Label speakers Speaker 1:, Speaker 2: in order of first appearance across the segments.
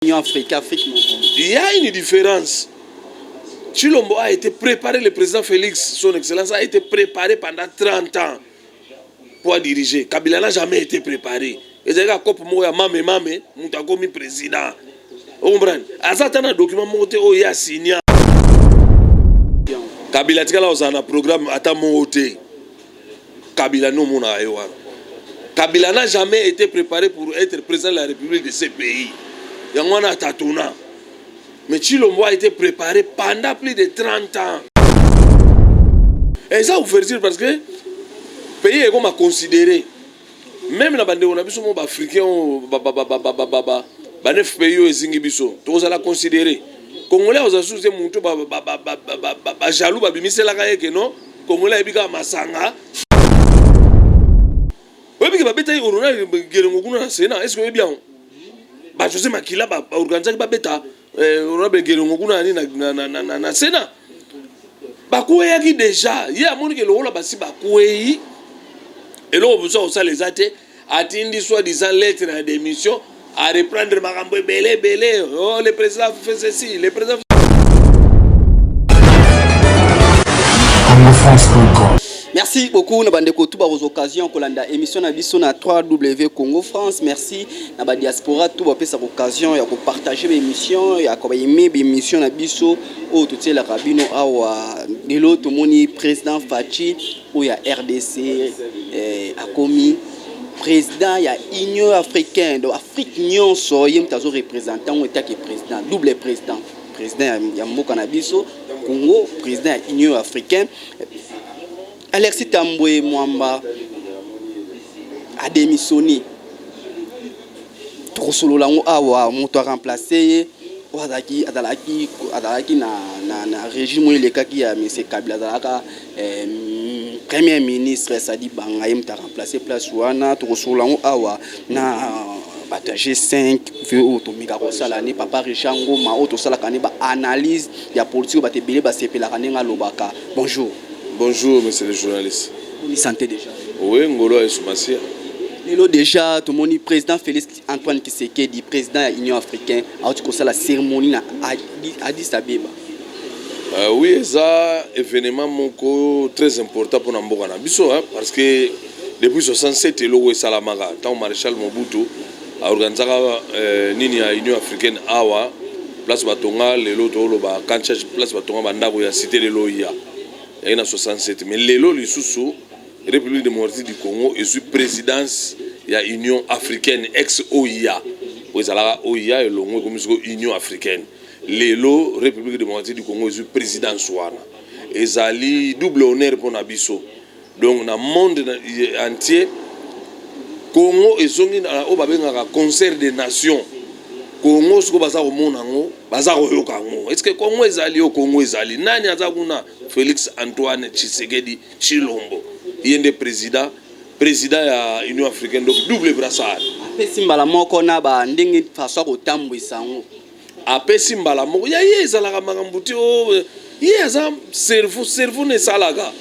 Speaker 1: Union africaine, Afrique mobimba.
Speaker 2: Il y a une différence. Tshilombo a été préparé, le président Félix, son excellence, a été préparé pendant 30 ans pour diriger. Kabila n'a jamais été préparé. Ezalaki akope moko ya mame mame, moto akomi président. Ocomprendre? Aza ata na document moko te oyo ye asinya. Kabila atikala kozala na programme ata moko te. Kabila nde omonaka ye wana. Kabila n'a jamais été préparé pour être président de la République de ce pays. Yango wana atatona. Mais Tshilombo a été préparé pendant plus de 30 ans. Eza ouverture parce que pays ekoma considéré. Même na bandeko na biso mo baafricain oyo ba neuf pays oyo ezingi biso, tokozala considéré. Congolais akozala susu te motu bajaloux babimiselaka ye ke non, Congolais ayebi kaka masanga. Oyebi ke babetaki Ronald Gelengo kuna na Sénat? Est ce que oyebi yango? Bajosé Makila baorganisaki babeta Ronald Gelengo kuna nani na Sénat. Bakweyaki déjà. Ye amoni ke lokola basi bakwei, eloko mosusu akosala eza te. Atindi soi-disant lettre ya démission, à reprendre makambo ebele ebele. Oh, le président fait ceci, le président.
Speaker 1: Merci beaucoup na bandeko tout ba occasion kolanda émission na biso na 3W Congo France. Merci na ba diaspora tout bapesa occasion ya kopartager ba émission, ya ko aimer ba émission na biso oyo totielaka bino awa. Lelo tomoni président Fatshi oyo ya RDC akomi président ya Union africaine, donc Afrique nyonso ye moto azoreprésente yango etake président, double président, président ya mboka na biso Congo, président ya Union africaine. Alexis Tambwe Mwamba adémissionné, tokosolola yango awa. Moto aremplace ye oyo azalaki na régime oyo elekaki ya monsieur Kabila, azalaka premier ministre, Sadi Banga. Ye moto aremplace place wana. Tokosolola yango awa na bato ya G5 oyo tomeka kosala ne papa Richard Ngoma, oyo tosalaka ne baanalyse ya politique, oyo bato ebele basepelaka ndenge alobaka. Bonjour.
Speaker 2: Bonjour, monsieur le journaliste.
Speaker 1: Boni santé déjà?
Speaker 2: Oui, ngolo ya Yesu.
Speaker 1: Lelo déjà tomoni président Félix Antoine Tshisekedi, président ya Union africaine, auti kosala cérémonie na Addis Abeba.
Speaker 2: Oui, eza événement moko très important mpona mboka na biso, hein, parce que depuis 67 eloko esalamaka ntango maréchal Mobutu aorganisaka nini ya Union africaine awa, place batonga lelo toloba kancha, place batonga bandako ya cité lelo ya yaki na 67. Mais lelo lisusu République démocratique du Congo ezwi présidence ya Union africaine, ex OUA. Oyo ezalaka OUA elongo ekomi sikoyo Union africaine. Lelo République démocratique du Congo ezwi présidence wana, ezali double honneur mpona biso. Donc na monde entier, Congo ezongi oyo babengaka concert des nations. Congo sikoyo baza komona yango, baza koyoka yango. Est ce que Congo ezali oyo? Congo ezali. Nani aza kuna? Félix Antoine Tshisekedi Tshilombo, ye nde président ya Union africaine, donc double brassard.
Speaker 1: Apesi mbala moko na bandenge façon akotambwisa yango.
Speaker 2: Apesi mbala moko ya ye. Ezalaka makambo te o ye aza cerveau, cerveau na esalaka.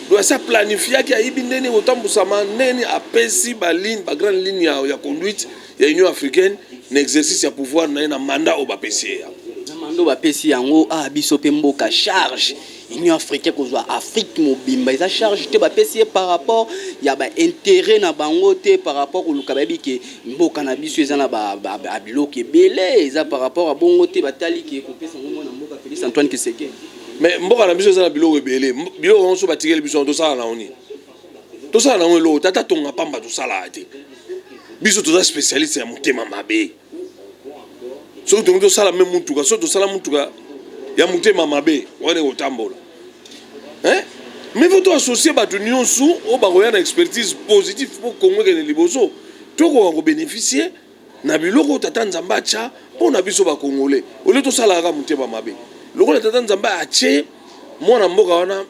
Speaker 2: Donc asi aplanifiaki, ayibi ndeni kotambusama ndeni. Apesi baligne, bagrande ligne ya conduite ya Union africaine na exercice ya pouvoir na ye na mandat oyo bapesi ye yango.
Speaker 1: Na mandat oyo bapesi yango. Ah, biso mpe mboka, charge Union africaine, kozwa Afrique mobimba eza charge te. Bapesi ye par rapport ya baintérêt na bango te, par rapport koluka bayebi ke mboka na biso eza na babiloko ebele. Eza par rapport ya bongo te. Batali ke kopesa yango mwana mboka Félix Antoine Tshisekedi.
Speaker 2: Mais mboka na biso eza na biloko ebele. Biloko nyonso batikeli biso, tosala nango nini? Tosala nango eloko. Tata tonga pamba, tosalaka te. Biso toza spécialiste ya motema mabe. Soki tongi tosala me mutuka, soki tosala mutuka ya motema mabe wana ekotambola, hein? Mais faut toassocie bato nyonso oyo bakoya na expertise positive mpo Kongo ekende liboso, tokoka kobénéficie na biloko oyo tata Nzambe atya mpo na biso Bakongole. Olie tosalaka kaka motema mabe. Lokola tata Nzambe atie mwana mboka wana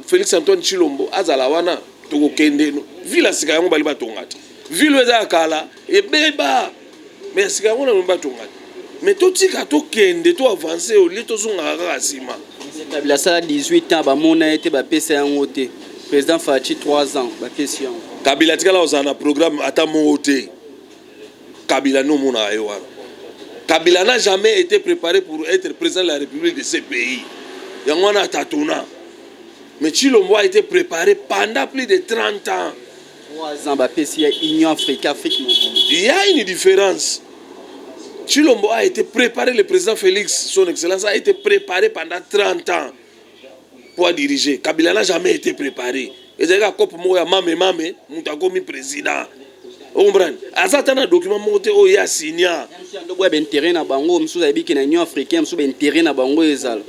Speaker 2: Félix Antoine Tshilombo azala wana, tokokende ville ya sika. Yango bali batonga te. Ville oyo eza ya kala, ebeba, mais ya sika yango na batonga te. Mais totika tokende, to avance, olie tozongaka kaka nsima.
Speaker 1: Kabila asala 18 ans, bamona ye te, bapesa yango te. Président Fatshi 3 ans, bapesi yango.
Speaker 2: Kabila atikala kozala na programme ata moko te. Kabila nde omonaka ye wana. Kabila n'a jamais été préparé pour être président de la République de ce pays. Yango wana atatona. Mais Tshilombo a été préparé pendant plus de 30 ans.
Speaker 1: 3 ans bapesi ya Union africaine, Afrique mobimba.
Speaker 2: Il y a une différence. Tshilombo a été préparé, le président Félix, son excellence, a été préparé pendant 30 ans pour diriger. Kabila n'a jamais été préparé. Ezalaki kope moko ya mame mame, moto akomi président. Ocomprendre? Aza ata na document moko te oyo ye asinya.
Speaker 1: Ndobo ya baintérêt na bango mosusu, ayebiki na Union africaine mosusu, baintérêt na bango ezala.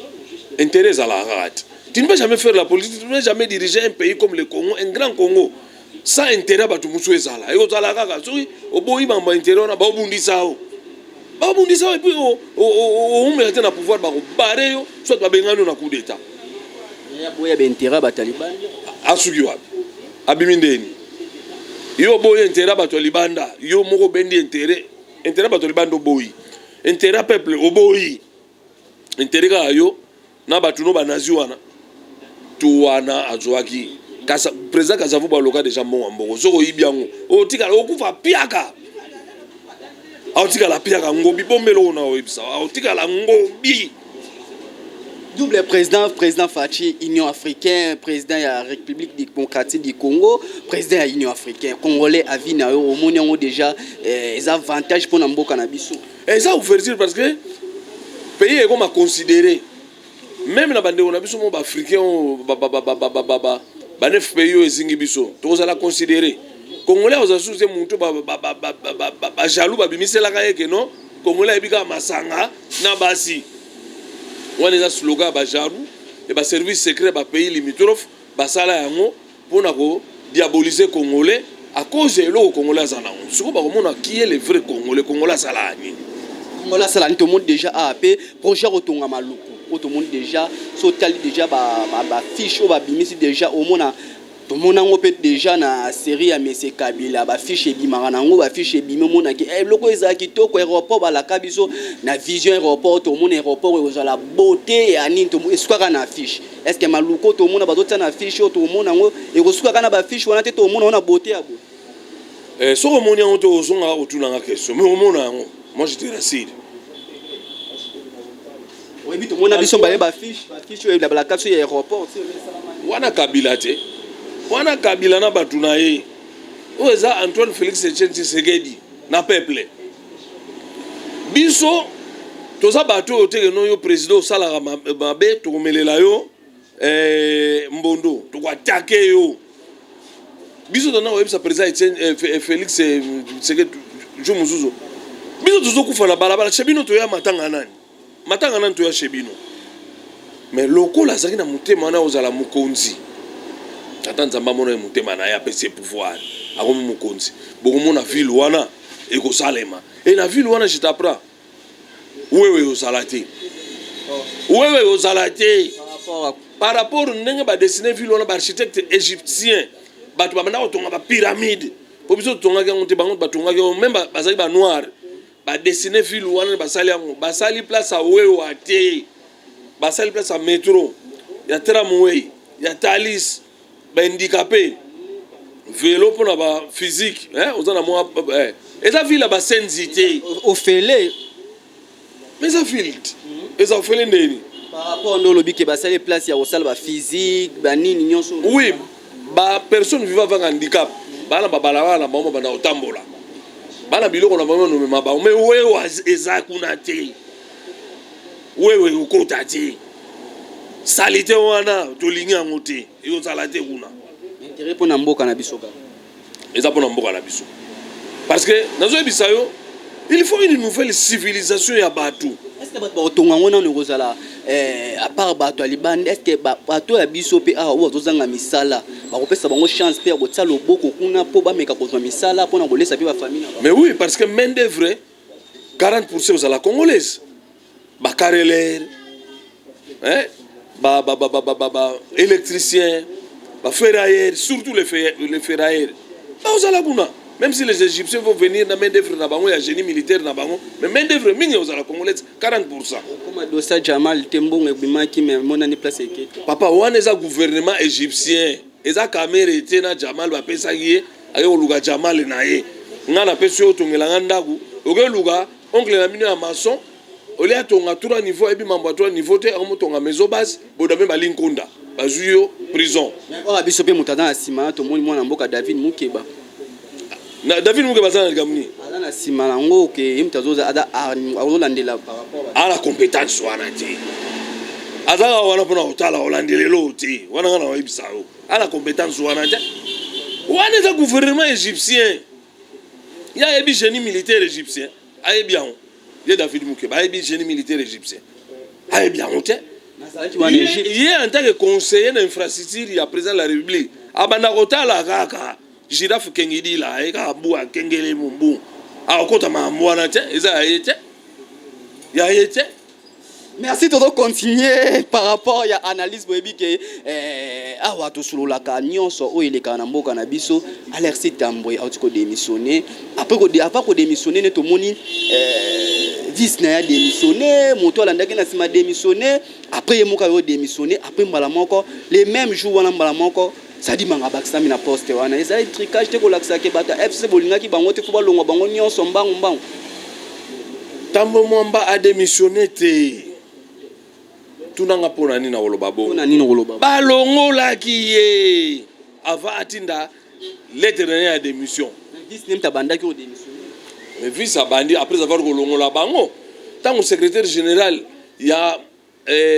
Speaker 2: Intérêt ezalaka kaka te. Tu ne peux jamais faire la politique, tu ne peux jamais diriger un pays comme le Congo, un grand Congo, sans intérêt. Bato mosusu ezala, ekozala kaka. Soki oboyi mambo ya intérêt wana, baobundisa yo, baobundisa yo, et puis oumela te na pouvoir, bakobare yo, soit babengani yo na coup d'état.
Speaker 1: Ya boya baintérêt ya bato ya libanda.
Speaker 2: Asuki wapi? Abimi ndeni? Yo oboyi intérêt ya bato ya libanda, yo moko obendi intérêt. Intérêt ya bato ya libanda oboyi, intérêt ya peuple oboyi, intérêt kaka yo na bato no banazi wana. Tu wana azwaki président Kasavubu aloka déjà mbongo ya mbongo. Soki oyibi yango, otikala okufa piaka, aotikala piaka ngobi. Bombela oyo na oyebisa, aotikala ngobi.
Speaker 1: Double président, président Fatshi, Union africaine, président ya République démocratique du Congo, président ya Union africaine. Congolais, avis na yo, omoni yango déjà eza avantage mpona mboka na biso?
Speaker 2: Eza ouverture, parce que pays ekoma considéré même na bandeko na biso mo baafricain oyo baneuf pays oyo ezingi biso. Tokozala considéré. Congolais akozala susu te motu bajaloux babimiselaka ye ke non, Congolais ayebi kaka masanga na basi. Wana eza slogan ya bajaloux ya baservice secret bapays limitrophe. Basala yango mpona kodiaboliser Congolais à cause ya eloko Congolais aza nango. Sikoyo bakomona qui est le vrai Congolais. Congolais asalaka nini?
Speaker 1: Congolais asala nini? Tomoni déjà awa mpe projet ya kotonga Maluku oyo. Tomoni déjà, so otali déjà bafiche oyo babimisi déjà, omona, tomona yango mpe déjà na série ya Mese Kabila. Bafiche ebimaka nango, bafiche ebimi, omonaki eloko ezala kitoko. Aéroport, balaka biso na vision aéroport, tomona aéroport oyo ekozala beauté ya nini, esukaka na affiche. Est ce que Maluku tomona bazotia na affiche oyo, tomona yango ekosukaka na bafiche wana te? Tomona yango na beauté ya boye?
Speaker 2: Soki omoni yango te, ozongaka kotunanga question. Mais omona yango, moi je te rassure.
Speaker 1: Oyebi, tomona biso mbale bafiche, bafiche oyo balaka biso ya aéroport.
Speaker 2: Wana Kabila te, wana Kabila na bato na ye. Oyo eza Antoine Félix Etienne Tshisekedi na peuple. Biso toza bato oyo teke no yo président osalaka mabe, tokomelela yo mbondo, tokoattaquer yo. Biso tona koyebisa président Etienne Félix Tshisekedi jour mosusu, biso tozokufa na balabala chez bino, toya matanga nani, matanga nani, toya chez bino. Mais lokola azalaki na motema wana ozala mokonzi, ata Nzambe amona ye motema na ye, apesi ye pouvoir, akomi mokonzi. Bokomona ville wana ekosalema. E na ville wana, je t'apprends, wewe ozala te, wewe ozala te. Par rapport ndenge badessiner ville wana, baarchitecte égyptien, bato babanda kotonga bapyramide, po biso totongaki yango te, bango batongaki yango. Même bazalaki banoir, badessiner ville wana, basali yango, basali place ya wewa te, basali place ya métro, ya tramway, ya Thalys, bahandicapé, vélo mpona baphysique. Oza na mwa eza ville ya basenzi te.
Speaker 1: Ofele.
Speaker 2: Mais eza ville te, eza ofele ndeni?
Speaker 1: Par rapport nde olobi ke basali place ya kosala baphysique, banini nyonso.
Speaker 2: Oui, bapersonne vivant avec handicap, bana babalabala na bango, babanda kotambola, bana biloko na bango nomema bango. Mais wewa eza kuna te, wewe okota te, saleté wana tolingi yango te, ekozala te kuna.
Speaker 1: Intérêt mpona mboka na biso kaka.
Speaker 2: Eza mpona mboka na biso, parce que nazoyebisa yo, il faut une nouvelle civilisation ya bato.
Speaker 1: Est ce que bato bakotonga yango nano ekozala à part bato ya libanda? Est ce que bato ya biso mpe awa oyo bazozanga misala, bakopesa bango chance mpe ya kotia loboko kuna mpo bameka kozwa misala mpona kolesa mpe bafamille na bango?
Speaker 2: Mais oui, parce que main d'œuvre 40 ozala congolaise, bacarreleur, hein? Ba, ba, ba, ba, ba, ba, ba, électricien, baferrailleur, surtout les ferrailleurs baozala kuna. Même si les Égyptiens vont venir na main d'œuvre na bango ya génie militaire na bango, mais main d'œuvre mingi ozala congolaise, 40.
Speaker 1: Okoma dosa Jamal te, mbongo ebimaki, mais monani place ekete.
Speaker 2: Papa, wana eza gouvernement égyptien, eza Kamerhe te na Jamal. Bapesaki ye, ake koluka Jamal na ye. Nga napesi yo, otongelanga ndako, okoluka. Oncle na bino ya maçon, olie atonga 3 niveau, ayebi mambo ya 3 niveau te, akomotonga maison base, bodame bali nkunda, bazwi yo prison.
Speaker 1: Oyo biso mpe moto aza na nsima, tomoni mwana mboka David Mukeba.
Speaker 2: Na David Mukeba aza na likambo nini?
Speaker 1: Aza na nsima nango ke ye moto azolandela par rapport
Speaker 2: Ala compétence wana te. Azaka wana mpona kotala kolandela eloko te. Wana nga na oyebisa yo, ala compétence wana te. Wana eza gouvernement égyptien. Ye ayebi génie militaire égyptien, ayebi yango. Ye David Mukeba ayebi génie militaire égyptien, ayebi yango te.
Speaker 1: Nazalaki wana Égypte.
Speaker 2: Ye en tant que conseiller na infrastructure ya président de la République, abanda kotala kaka girafe kengidila, aye kaka bu akengele mumbu, akokota makambo wana te. Eza ya ye te, ya ye te.
Speaker 1: Merci, tozo continuer par rapport ya analyse. Boyebi ke awa tosololaka nyonso oyo elekaka na mboka na biso. Alexis Tambwe auti kodémissionner. Après avant kodémissionner nde tomoni vice na ye adémissionner, moto alandaki na nsima démissionner, après ye moko ayo démissionner. Après mbala moko, le même jour wana, mbala moko Sadi Manga bakisami na poste wana. Ezali trucage te kolakisaka bato ya FC bolingaki bango te, fo balongwa bango nyonso mbangu mbangu?
Speaker 2: Tambwe Mwamba adémissionné te. Tunanga mpo na nini na koloba bongo.
Speaker 1: Mpona nini koloba?
Speaker 2: Balongolaki ye avant atinda lettre na ye ya démission.
Speaker 1: Vice ne moto abandaki odémissionner.
Speaker 2: Mais vice abandi après avoir kolongola bango. Ntango secrétaire général ya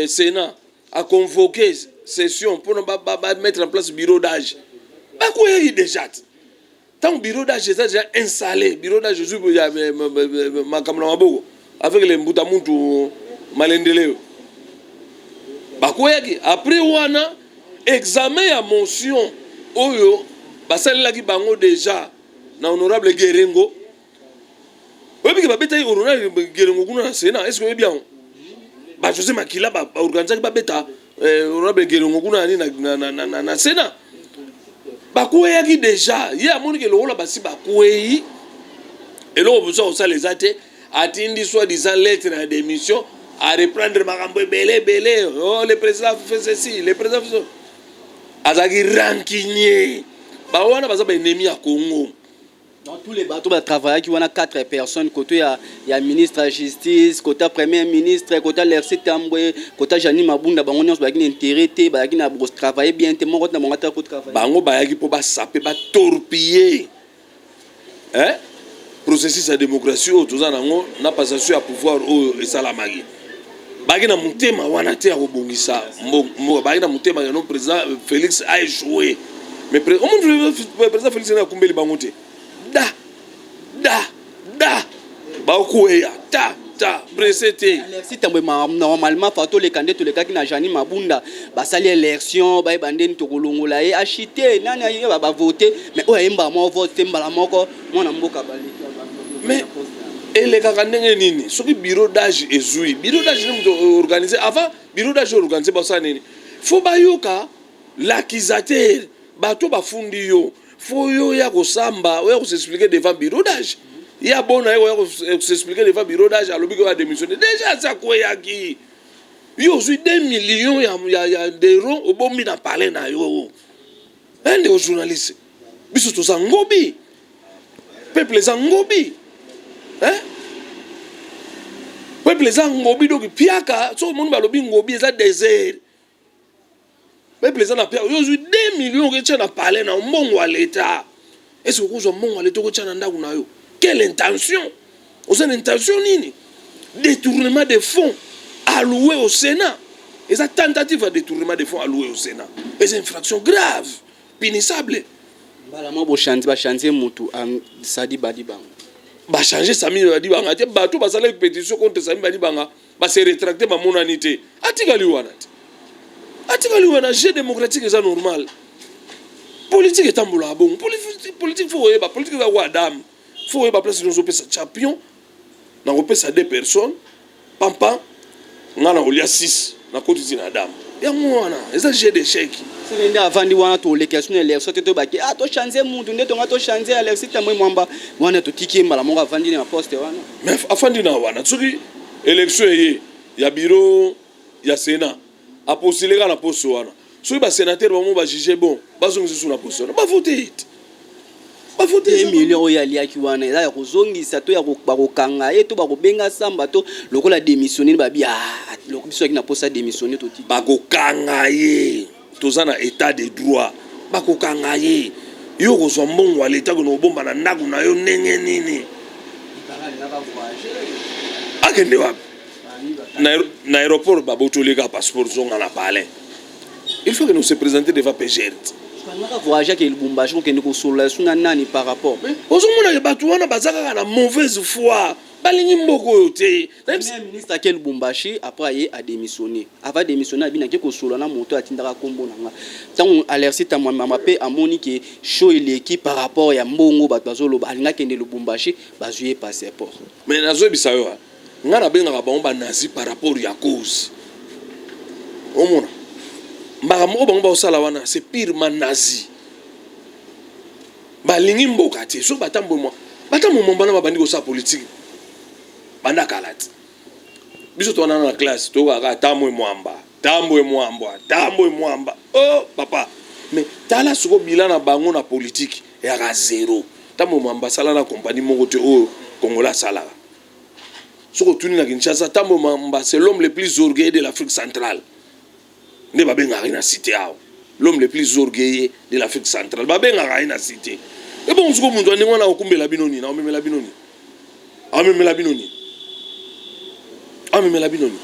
Speaker 2: Sénat aconvoqué session mpona bamettre en place bureau d'âge, bakweyaki déjà te. Ntango bureau d'âge eza déjà installé, bureau d'âge ozwi ya makambo na maboko avec le mbuta muntu malendeleo, bakweyaki. Après wana, examen ya motion oyo basalelaki bango déjà na honorable Gerengo. Oyebi ke babetaki honorable Gerengo kuna na Sénat? Est ce que oyebi yango? Bajosé Makila baorganisaki babeta honorable Gerengo kuna nani na Sénat. Bakweyaki déjà. Ye amoni ke lokola basi bakwei, eloko mosusu akosala eza te. Atindi soi-disant lettre ya démission, areprendre makambo ebele ebele: "Oh, le président fait ceci, le président fait ceci." Azalaki rancunier. Bawana baza baennemi ya Congo.
Speaker 1: Dans tous les bateaux batravaillaki wana, quatre personnes, côté ya ministre ya Justice, côté Premier ministre, côté Alexis Tambwe, côté Jeanine Mabunda, bango nyonso bazalaki na intérêt te, bazalaki na travailler bien te. Moko te na bango ata kotravailler.
Speaker 2: Bango bayaki mpo basaper, batorpiller, hein? Processus ya démocratie oyo toza nango na passation ya pouvoir oyo esalamaki. Bayaki na motema wana te ya kobongisa mboka. Bayaki na motema ya no président Félix a échoué. Mais omoni, président Félix ene akumbeli bango te. Da da da, bakweya ta ta presse te.
Speaker 1: Alexis Tambwe, normalement fa toleka nde tolekaki na Jeanine Mabunda. Basali élection, bayeba ndeni tokolongola ye achite nani aye bavote, mais oyo ayembaka moko vote te, mbala moko mwana mboka baleki.
Speaker 2: Mais elekaka ndenge nini soki bureau d'âge ezwi? Bureau d'âge nde moto organise. Avant bureau d'âge organise, basala nini? Fo bayoka l'accusateur, bato bafundi yo, fo yo ya kosamba, oya kos'expliquer devant bureau d'âge. Ye abona ye koya kos'expliquer devant bureau d'âge, alobi ke oyo adémissionné déjà, asi akweyaki. Yo ozwi 2 millions ya d'euro, obombi na palais na yo. Ndeko journaliste, biso toza ngobi, peuple eza ngobi, hein? Peuple eza ngobi. Donc piaka, soki omoni balobi ngobi, eza désert. Peuple eza na piaka. Yo ozwi 2 millions, oketya na palais na mbongo ya l'État. Est ce okozwa mbongo ya l'État, okotya na ndako na yo? Quelle intention? Oza na intention nini? Détournement de fonds alloué au Sénat, eza tentative ya détournement de fonds alloué au Sénat, eza infraction grave, punissable.
Speaker 1: Mbala moko bochange, bachange mutu, Sadi Badibanga.
Speaker 2: Bachange Sami Badibanga te. Bato basalaki pétition contre Sami Badibanga base rétracté, bamonani te. Atikali wana te, atikali wana. Jeu démocratique eza normal. Politique etambolaka bongo. Politique, fo koyeba politique eza kwa dame. Fo koyeba place nyonso opesa champion na kopesa deux personnes pampa, nga na kolia 6, nakoti ntina dame. Yango wana eza jeu d'échec.
Speaker 1: Soki nde avandi wana, toleka so na élection te, toyebaki ah, tochange mutu nde tonga tochange Alexis Tambwe Mwamba wana, totiki ye mbala moko avandi na poste wana.
Speaker 2: Mais afandi na wana, soki élection eye ya bureau ya Sénat, apostule kaka na poste wana. Soki basénateur bango bajuge bon, bazongisa su na poste wana, bavote ete. Bavote.
Speaker 1: 2 millions oyo aliaki wana eza ya kozongisa to ya bakokanga ye to bakobenga samba to lokola démissionner, babi ah, biso aki na posa démissionner, totiki.
Speaker 2: Bakokanga ye. Toza na état de droit, bakokanga ye. Yo kozwa mbongo ya leta kona kobomba na ndako na yo ndenge nini? Akende wapi? Na aéroport babotoli kaka passeport, zonga na palais. Il faut que nous se présenter devant PGR.
Speaker 1: Alingaka voyage, ake Lubumbashi kokende kosolola esu na nani par rapport?
Speaker 2: Ozomonaka bato wana baza kaka na mauvaise foi, balingi mboka oyo te.
Speaker 1: Premier ministre ake Lubumbashi, après aye adémissionné. Avant démissionner, abi nake kosolola na moto atindaka nkombo na nga. Ntango Alexis Thambwe Mwamba mpe amoni ke show eleki par rapport ya mbongo bato bazoloba, alingi akende Lubumbashi, bazwi ye passeport.
Speaker 2: Mais nazoyebisa yo, ngai nabengaka bango banazi par rapport ya cause. Omona makambo oyo bango baosala wana, c'est purement nazi. Balingi mboka te. So batambwe baThambwe Mwamba na babandi kosala politike banda kala te. Biso towana na classe, tokaka Tambwe Mwamba, Tambwe Mwamba, Tambwe Mwamba, oh papa. Mais tala siko bilan na bango na politike eyaka zéro. Tambwe Mwamba asala na kompani moko te oyo Kongola asalaka. Soki otuni na Kinshasa, Tambwe Mwamba, c'est l'homme le plus orgueilleux de l'Afrique centrale nde babengaka ye na cité awa. L'homme le plus orgueilleux de l'Afrique centrale babengaka ye na cité. Ebongo siko moto andenge wana akokumbela bino nini? Aomemela bino nini? Amemela bino nini? Amemela bino nini?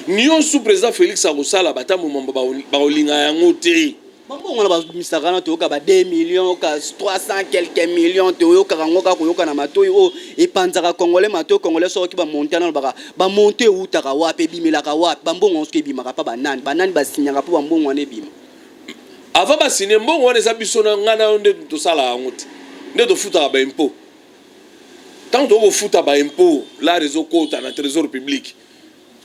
Speaker 2: Nyonso président Félix akosala, baThambwe Mwamba bakolinga yango te.
Speaker 1: Bambongo wana bamisaka wana, toyoka ba 2 millions ka 300 quelques millions, toyokaka yango kaka koyoka na matoi oyo epanzaka Congolais matoi. Congolais soki bamonte wana, alobaka bamonte eutaka wapi, ebimelaka wapi? Bambongo yango soki ebimaka mpa banani? Banani basinyaka mpo bambongo wana ebima?
Speaker 2: Avant basine mbongo wana, eza biso na ngai na yo nde tosala yango te, nde tofutaka baimpôt. Ntango tokofuta baimpôt, l'argent ezokota na trésor public.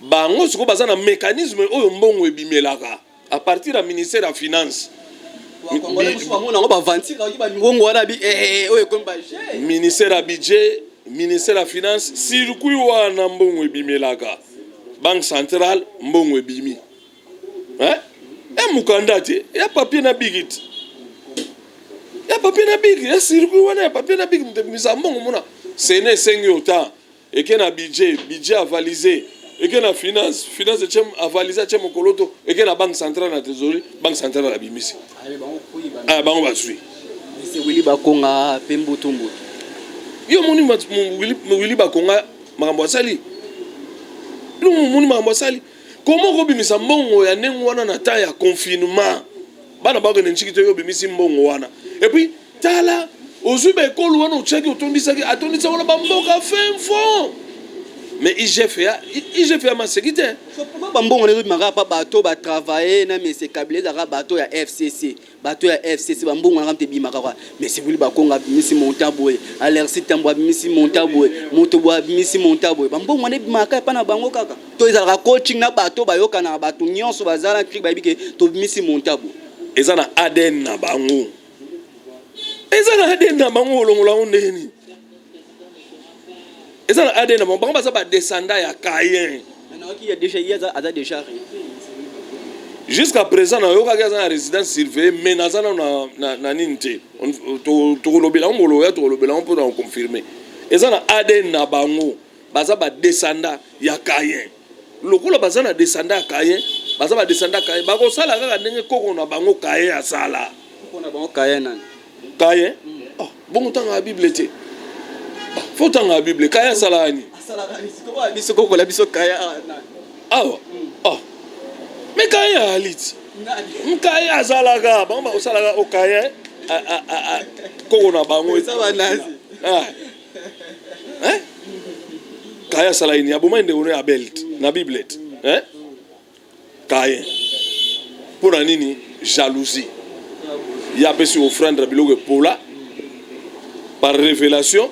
Speaker 2: Bango sikoyo baza na mécanisme oyo mbongo ebimelaka à partir ya ministère ya finance.
Speaker 1: Bamona yango baventure oki bambongo wana bi oyo ekomi baje.
Speaker 2: Ministère ya budget, ministère ya finance, circuit wana mbongo ebimelaka. Banque centrale, mbongo ebimi e mokanda te, ya papier na bic te, ya papier na bic, ya circuit wana ya papier na bic. Moto ebimisa mbongo, mona sene esengi yo ta eke na budget, budget avalisé, eke na finance, finance etie avalisé, atie mokolo to eke na banque centrale, na trésorerie, banque centrale abimisi. Bango bazwi.
Speaker 1: Willy Bakonga mpe mbutu mbutu.
Speaker 2: Yo moni Willy Bakonga, makambo asali, yo moni makambo asali. Komo okobimisa mbongo ya ndenge wana na temps ya confinement? Bana bakokende ntiki te, yo obimisi mbongo wana. Et puis tala, ozwi baekole wana, otiaki, otondisaki, atondisa wana bamboka fin fond. Mais IGF ya IGF ya maseki te.
Speaker 1: Pourquoi bambongo wana ezobimaka pa bato batravaille na mese Kabila? Ezalaka bato ya FCC, bato ya FCC. Bambongo wana te ebimaka kaka. Mais Willy Bakonga abimisi montant boye, Alexis Thambwe abimisi montant boye, moto boye abimisi montant boye. Bambongo wana ebimaka epa na bango kaka to ezalaka coaching na bato bayokanaka? Bato nyonso baza na clique, bayebi ke tobimisi montant boye.
Speaker 2: Eza na ADN na bango, eza na ADN na bango. Olongola yango ndenge nini? Eza na ADN na bango. Bango baza badescendant ya Caïn.
Speaker 1: Aza déjà
Speaker 2: Jusqu'à présent nayokaki aza na résidence surveillée, mais naza nano na nini te. Tokolobela yango mokolo oya, tokolobela yango mpona koconfirme. Eza na ADN na bango. Baza badescendant ya Caïn. Lokola baza na descendant ya Caïn, baza badescendant ya Caïn, bakosala kaka ndenge koko na bango Caïn asala.
Speaker 1: Koko na bango Caïn nani?
Speaker 2: Caïn, oh, bongo ntanga ya Bible te, faut tanga ya Bible. Caïn asalaka nini?
Speaker 1: Biso kokola biso Caïn.
Speaker 2: Awa, oh, mais Caïn ayali ti Caïn azalaka. Bango bakosalaka o Caïn koko na bango.
Speaker 1: Eza.
Speaker 2: Caïn asala nini? Aboma ndeko no ya Abel te na Bible te. Caïn, mpo na nini? Jalousie. Ye apesi offrande ya biloko epola par révélation.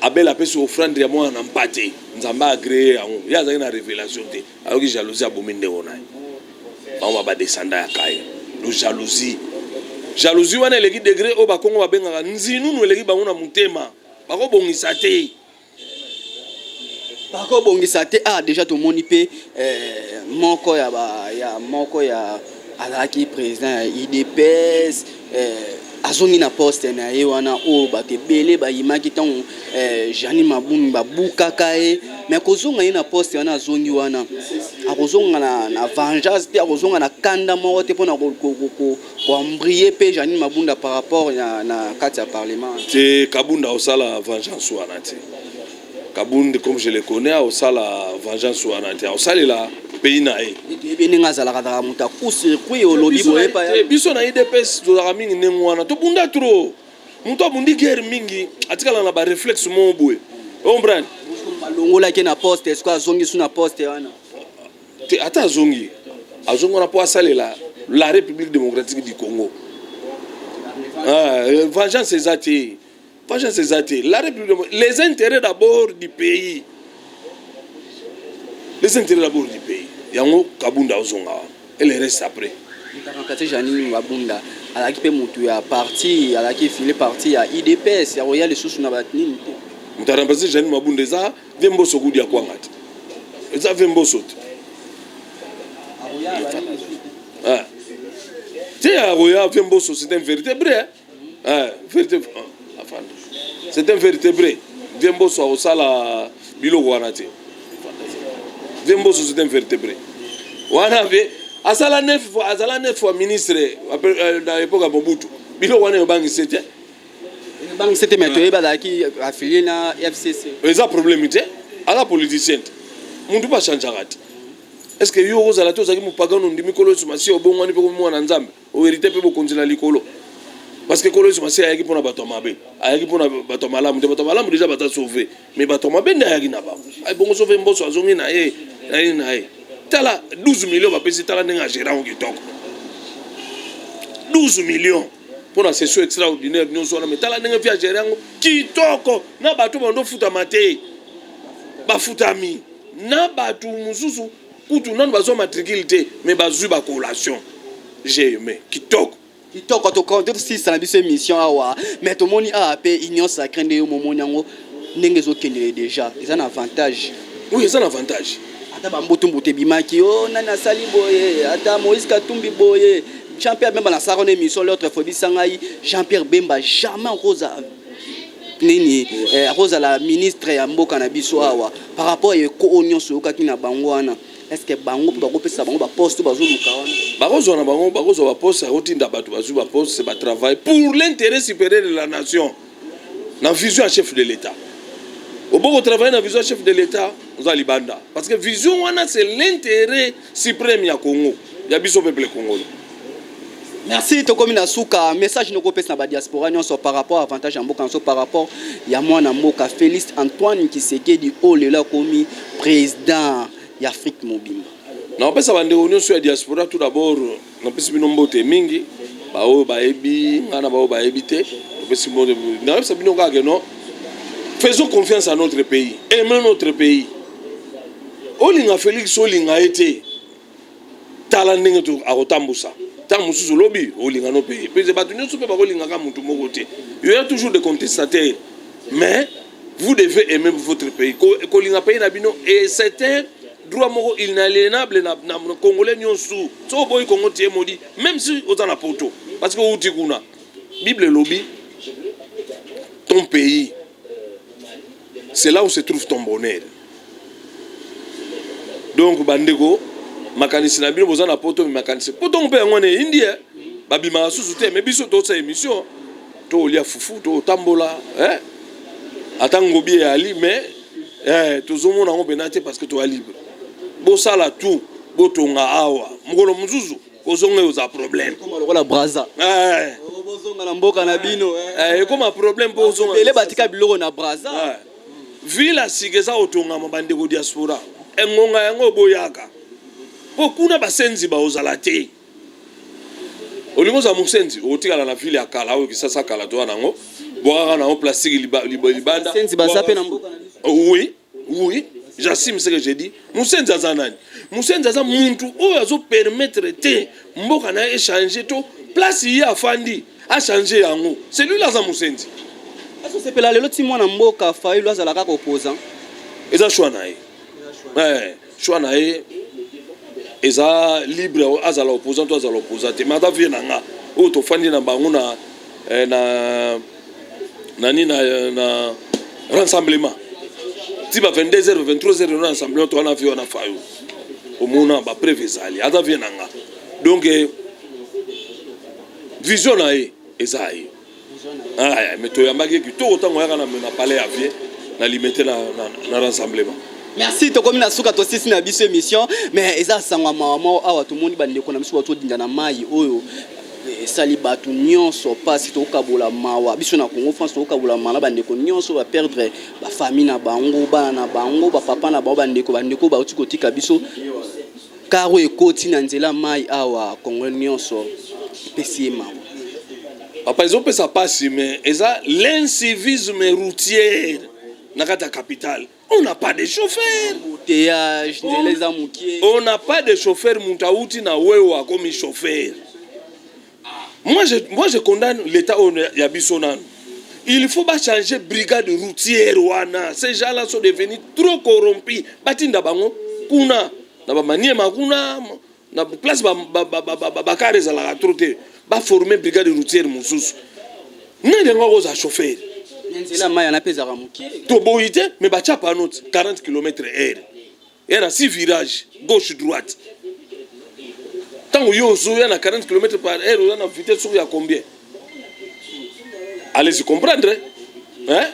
Speaker 2: Abel apesi offrande ya mwana na mpate, Nzambe agrée yango. Ye azalaki na révélation te, ayoki jalousie, abomi ndeko na ye. Bango badescendant ya Caïn. Lo jalousie, jalousie wana eleki degré oyo Bakongo babengaka nzinunu, eleki bango na motema, bakobongisa te.
Speaker 1: Bakobongisa te. Ah, déjà tomoni mpe moko ya ba ya moko ya azalaki président ya UDPS. Azongi na poste na ye wana oyo bato ebele bayimaki ntango Jeanine Mabunda babukaka ye. Mais kozonga ye na poste wana, azongi wana, akozonga na vengeance te, akozonga na kanda moko te mpona koembrouiller mpe Jeanine Mabunda par rapport na kati ya parlement?
Speaker 2: Te, Kabunda osala vengeance wana te. Kabund, comme je le connais, aosala vengeance wana te, aosalela pays na ye.
Speaker 1: Toyebi ndenge azalaka, kaka moto aku-circuit olobi boye pa.
Speaker 2: Biso na UDPS tozalaka mingi ndenge wana. Tobunda trop, moto abundi guerre mingi atikala na baréflexe moko boye, comprendre?
Speaker 1: Balongolaki na poste, est-ce azongi su na poste wana?
Speaker 2: Te, ata azongi, azongi wana mpo asalela la République démocratique du Congo. Ah, vengeance eza te, vengeance eza te. La République, les intérêts d'abord du pays, les intérêts d'abord du pays. Yango Kabunda ozonga wana et le reste après.
Speaker 1: Kasi Jeanine Mabunda azalaki mpe motu ya parti, azalaki file parti ya UDPS, ya koya lisusu na banini te.
Speaker 2: Moto aremplace Jeanine Mabunda eza ve Mboso kudi ya kwanga te, eza ve Mboso te. Ah. Te, akoya ve Mboso, c'est un vertébré, hein? Ah, vérité, ah, c'est un vertébré. Ve Mboso akosala biloko wana te. Ve Mboso, c'est un vertébré wana. Ve asala neuf fois, azala neuf fois ministre na époque ya Mobutu. Biloko wana ebangisi te.
Speaker 1: Ebangisi te, mais toyebi azalaki affilié na FCC.
Speaker 2: Eza problème te, aza politicien te, mutu mpe achangeaka te. Est ce que yo ozala te, ozalaki mopagano, ondimi Nkolo Yesu Masiya, obongwani mpe mwana Nzambe, ohérité mpe bokonzi na likolo? Parce que Nkolo Yesu Masiya ayaki mpona bato ya mabe, ayaki mpona bato ya malamu te. Bato ya malamu déjà baza sauvé, mais bato ya mabe nde ayaki na bango. Bongo sauve Mboso, azongi na ye na ye na ye. Tala 12 millions bapesi, tala ndenge agérer yango kitoko. 12 millions mpona session extraordinaire nyonso wana, mais tala ndenge fi agérer yango kitoko. Na bato bando futama te, bafutami. Na bato mosusu kutu nanu bazwa matricule te, mais bazwi bacollation. J'ai aimé, kitoko.
Speaker 1: Kitoko. Tosisa na biso émission awa, mais tomoni awa mpe Union sacrée, nde yo momoni yango ndenge ezokendele déjà, eza na avantage?
Speaker 2: Oui, eza na avantage.
Speaker 1: Ata bambutumbutu ebimaki, o nani asali boye, ata Moïse Katumbi boye, Jean Pierre Bemba, nasalaka na émission l'autre fois, ebisa ngai Jean Pierre Bemba jamais akoza nini, akozala ministre ya mboka na biso awa par rapport ya eko oyo nyonso oyokaki na bango wana. Est ce que bango mpe bakopesa bango baposte bazoluka wana?
Speaker 2: Bakozwa na bango, bakozwa baposte. Akotinda bato bazwi baposte, batravaille pour l'intérêt supérieur de la nation na vision ya chef de l'État. Oboko travailler na vision ya chef de l'État, oza libanda, parce que vision wana, c'est l'intérêt suprême ya Congo, ya biso peuple congolais.
Speaker 1: Merci. Tokomi na suka. Message nokopesa na badiaspora nyonso par rapport avantage ya mboka nyonso, par rapport ya mwana mboka Félix Antoine Tshisekedi oyo lelo akomi président ya Afrique mobimba?
Speaker 2: Napesa bandeko nyonso ya diaspora, tout d'abord napesi bino mbote mingi, baoyo bayebi ngai na baoyo bayebi te, topesi mbote. Nayebisa bino kaka que non, faisons confiance à notre pays, aimons notre pays. Olinga Félix, olinga ye te, tala ndenge akotambusa. Ntango mosusu olobi olinga no mpe pe bato nyonso mpe bakolingaka motu moko te. Il y a toujours des contestataires, mais vous devez aimer votre pays, kolinga pays na bino, et c'est un droit moko inaliénable na Congolais nyonso. So oboyi Congo, tie modi, même si oza na poto, parce que outi kuna. Bible elobi: ton pays, c'est là où se trouve ton bonheur. Donc bandeko, makanisi na bino, boza na poto, mais makanisi poto mpe yango wana eyindi, babimaka susu te. Mais biso tosala émission, tolia fufu, totambola, ata ngobi eyali, mais tozomona yango mpena te, parce que toya libre. Bosala tout, botonga awa. Mokolo mosusu kozonga oza problème.
Speaker 1: Lokola Braza, bozonga na mboka na bino.
Speaker 2: Ekoma problème mpo ozonga.
Speaker 1: Ebele batika biloko na Braza.
Speaker 2: Ville ya sika eza kotongama. Bandeko diaspora, engonga yango boyaka, mpo kuna basenzi baozala te. Olingi ozala mosenzi, okotikala na ville ya kala oyo Kisasa kala toya nango, bwakaka nango plastique libanda.
Speaker 1: Basenzi baza mpe na mboka na biso?
Speaker 2: Oui, j'assume ce que j'ai dit. Mosenzi aza nani? Mosenzi aza muntu oyo azopermettre te mboka na ye échange to place ye afandi achange yango. Celui-là aza mosenzi.
Speaker 1: Azosepela lelo ti mwana mboka Fayulu azala kaka opposant?
Speaker 2: Eza choix na ye. Choix na ye, eza libre, azala opposant to azala opposant te. Mais aza vie na nga oyo tofandi na bango na. eh, na nani na, na rassemblement ti ba 22 heures, 23 heures na rassemblement. To wana vieux wana Fayo, omona bapreuve ezali, aza vieux na nga. Donc vision na ye eza ye. Ah, mais toyambaki ye kitoko ntango oyaka na palais ya vieux na Limete na rassemblement.
Speaker 1: Merci. Tokomi na suka, tosisi na biso émission, mais eza sango ya mawa moko. Awa tomoni bandeko na biso batodinda na mai oyo esali bato nyonso mpasi. Tokokabola mawa biso na Congo France, tokokabola mawa na bandeko nyonso baperdre bafamille na bango, bana na bango, bapapa na bango, bandeko bauti kotika biso. Car oyo ekoti na nzela mai awa, Congolais nyonso epesi ye mawa.
Speaker 2: Papa, ezopesa mpasi, mais eza l'incivisme routière na kati ya capitale. On n'a pas de chauffeur.
Speaker 1: Embouteillage, nzela eza mokie.
Speaker 2: On n'a pas de chauffeur. Moto awuti na wewa akomi chauffeur. Moi, je condamne l'état oyo ya biso nanu. Il faut bachanger brigade routière wana. Ces gens là sont devenus trop corrompus. Batinda bango kuna na bamaniema, kuna na place bakare ezalaka trop te. Baforme brigade routière mosusu. Nani yango akozala chauffeur?
Speaker 1: Nzela mai wana mpe ezalaka mokie.
Speaker 2: Toboyi te, mais batya panneau 40 km heure ya na 6 virage, gauche, droite. Ntango yo ozoya na 40 km par heure, oza na vitesse soki ya combien? Allez-y comprendre, hein?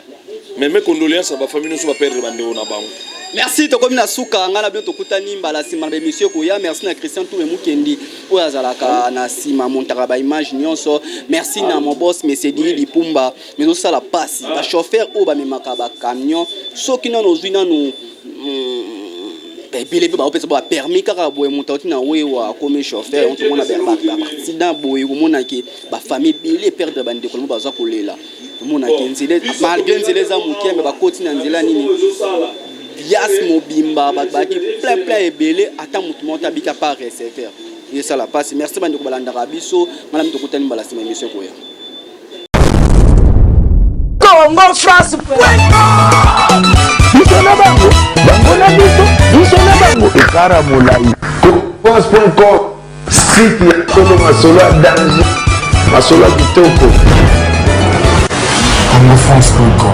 Speaker 2: Mais mes condoléances na bafamille nyonso baperdre bandeko na bango.
Speaker 1: Merci. Tokomi na suka. Ngai na bino tokutani mbala nsima na baémission ekoya. Merci na Christian Toure Mukendi oyo azalaka na nsima, montaka baimage nyonso. Merci na mon boss Mesedi Lipumba. Ezosala mpasi, bachauffeur oyo bamemaka bacamion, soki nano ozwi nanu ebele mpe baopesa bapermis kaka boye, moto auti na wewa akomi chauffeur. Tomona baaccident boye, komonake bafamille ebele perdre bandeko nango, baza kolela. Tomonake nzela, malgré nzela eza moke, me bakoti na nzela nini bias mobimba, bato bayaki plein plein ebele, ata motu moko tabika par receveur. Esala mpasi. Merci bandeko balandaka biso. Ngana mi tokutani mbala nsima, émission ekoya.
Speaker 3: Congo France.
Speaker 4: Biso na bango, bango na biso, biso na bango, ekara molai. France.com, site ya solo, masolo ya danger, masolo ya kitoko.
Speaker 5: Congofrance.com.